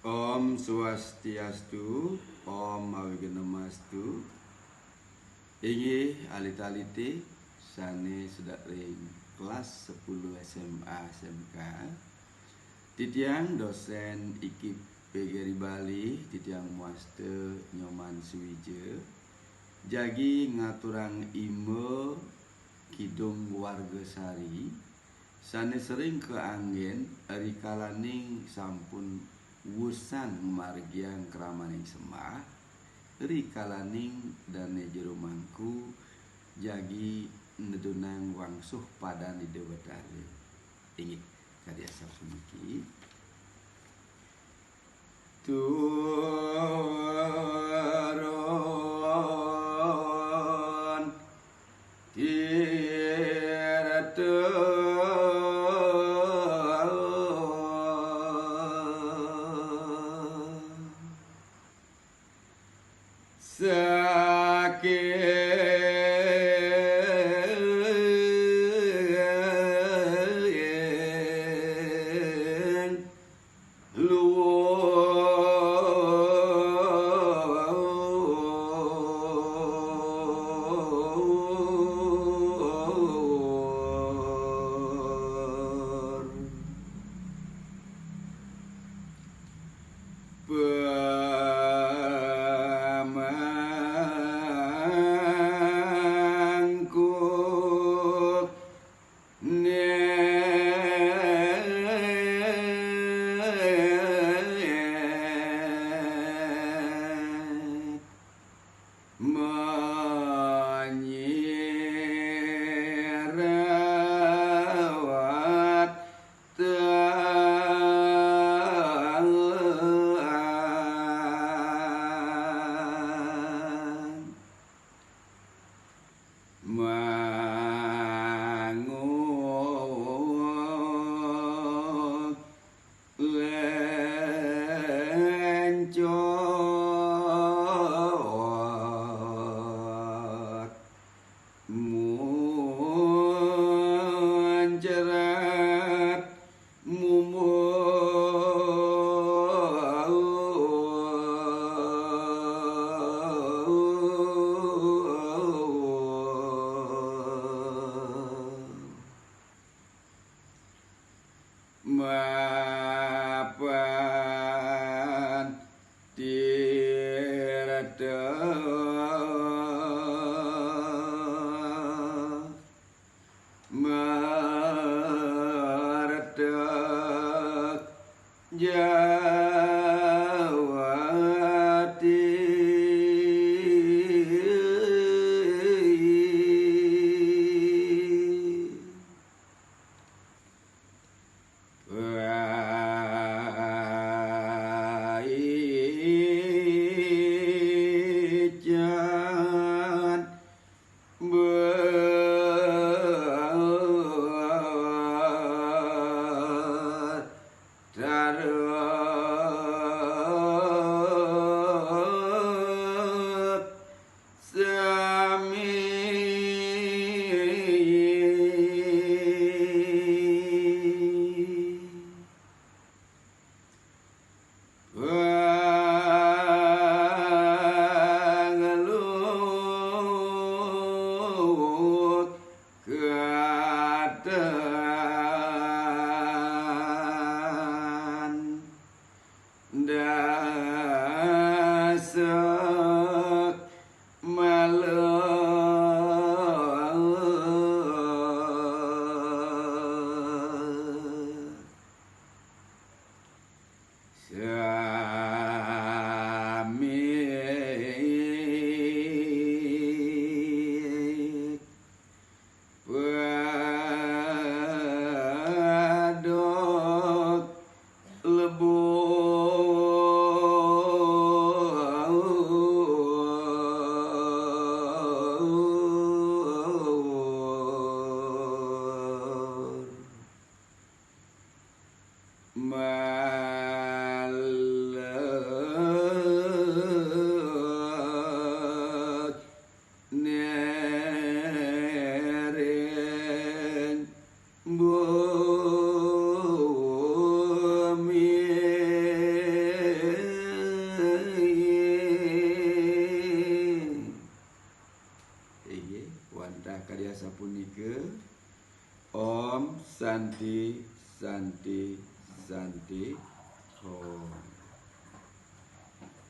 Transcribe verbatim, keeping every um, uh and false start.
Om Swastiastu, Om Awighnamastu. Inggih alit-alite sane sedek ring kelas sepuluh S M A S M K. Titiang dosen I K I P P G R I Bali, titiang muaste Nyoman Suwija, jagi ngaturang imba Kidung Warga Sari, sane sering kaanggen rikalaning sampun wusan ngamargiang kramaning sembah, rikalaning dane jero mangku jagi nedunang wangsuh padan Ida Betara. Inggih, kadi asapuniki. Turun tirta saking luhur. Pamangku nek manyirawat tang. Mangun lencot muncrat mumur. Mapan tirta merta jawati. Paican Betara sami. Pangelut katan dasek malek. Sami padok lebu. Malek nering bumi. Wantah kadi asapunika. Om Santi, Santi, Santi, Om.